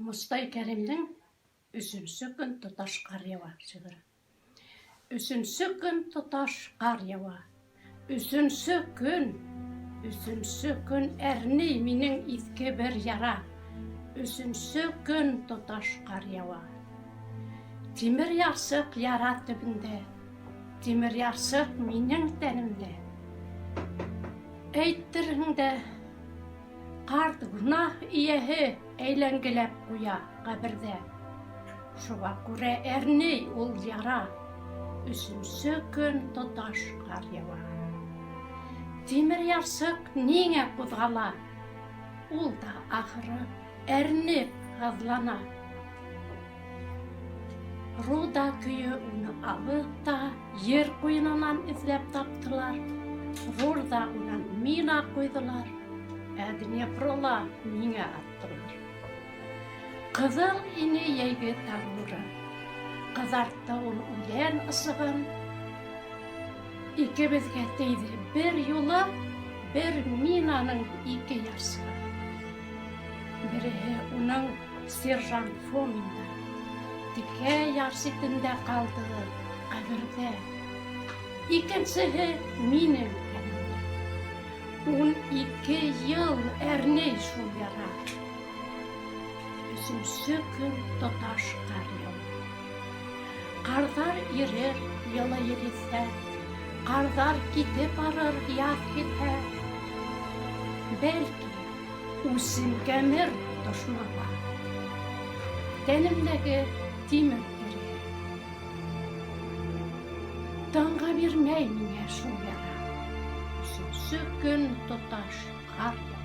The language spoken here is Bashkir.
Мостай Кәримдең Өсөнсө көн тоташ ҡар яуа шиғыры. Өсөнсө көн тоташ ҡар яуа. Өсөнсө көн, өсөнсө көн әрней минең иҫке бер яра. Өсөнсө көн тоташ ҡар яуа. Тимер ярсыҡ яра төбөндә, Тимер ярсыҡ минең тәнемдә. Әйтерһең дә, Ҡарт гөнаһ эйәһе әйләнгеләп ҡуя ҡәберҙә. Шуға күрә әрней ул яра, Өсөнсө көн тоташ ҡар яуа. Тимер ярсыҡ ниңә ҡуҙғала? Ул да ахыры әрнеп һыҙлана. Руда көйө уны алып та ер ҡуйынынан эҙләп таптылар. Рурҙа унан мина ҡуйҙылар, ә Днепрола миңә аттылар. Ҡыҙыл ине йәйге таң нуры, Ҡыҙартты ул үлән ысығын. Икебеҙгә тейҙе бер юлы Бер минаның ике ярсығы. Береһе уның сержант Фоминда, Текә яр ситендә ҡалды ҡәберҙә. Икенсеһе минең тәнемдә. 12 йыл әрней шул яра. Өсөнсө көн тоташ ҡар яуа. Ҡарҙар ирер, йылы ел иҫһә, Ҡарҙар китеп барыр, яҙ килһә. Бәлки, үсем кәмер дошманға. Тәнемдәге тимер иреһә. Тынғы бирмәй миңә шул яра. Өсөнсө көн тоташ ҡар яуа.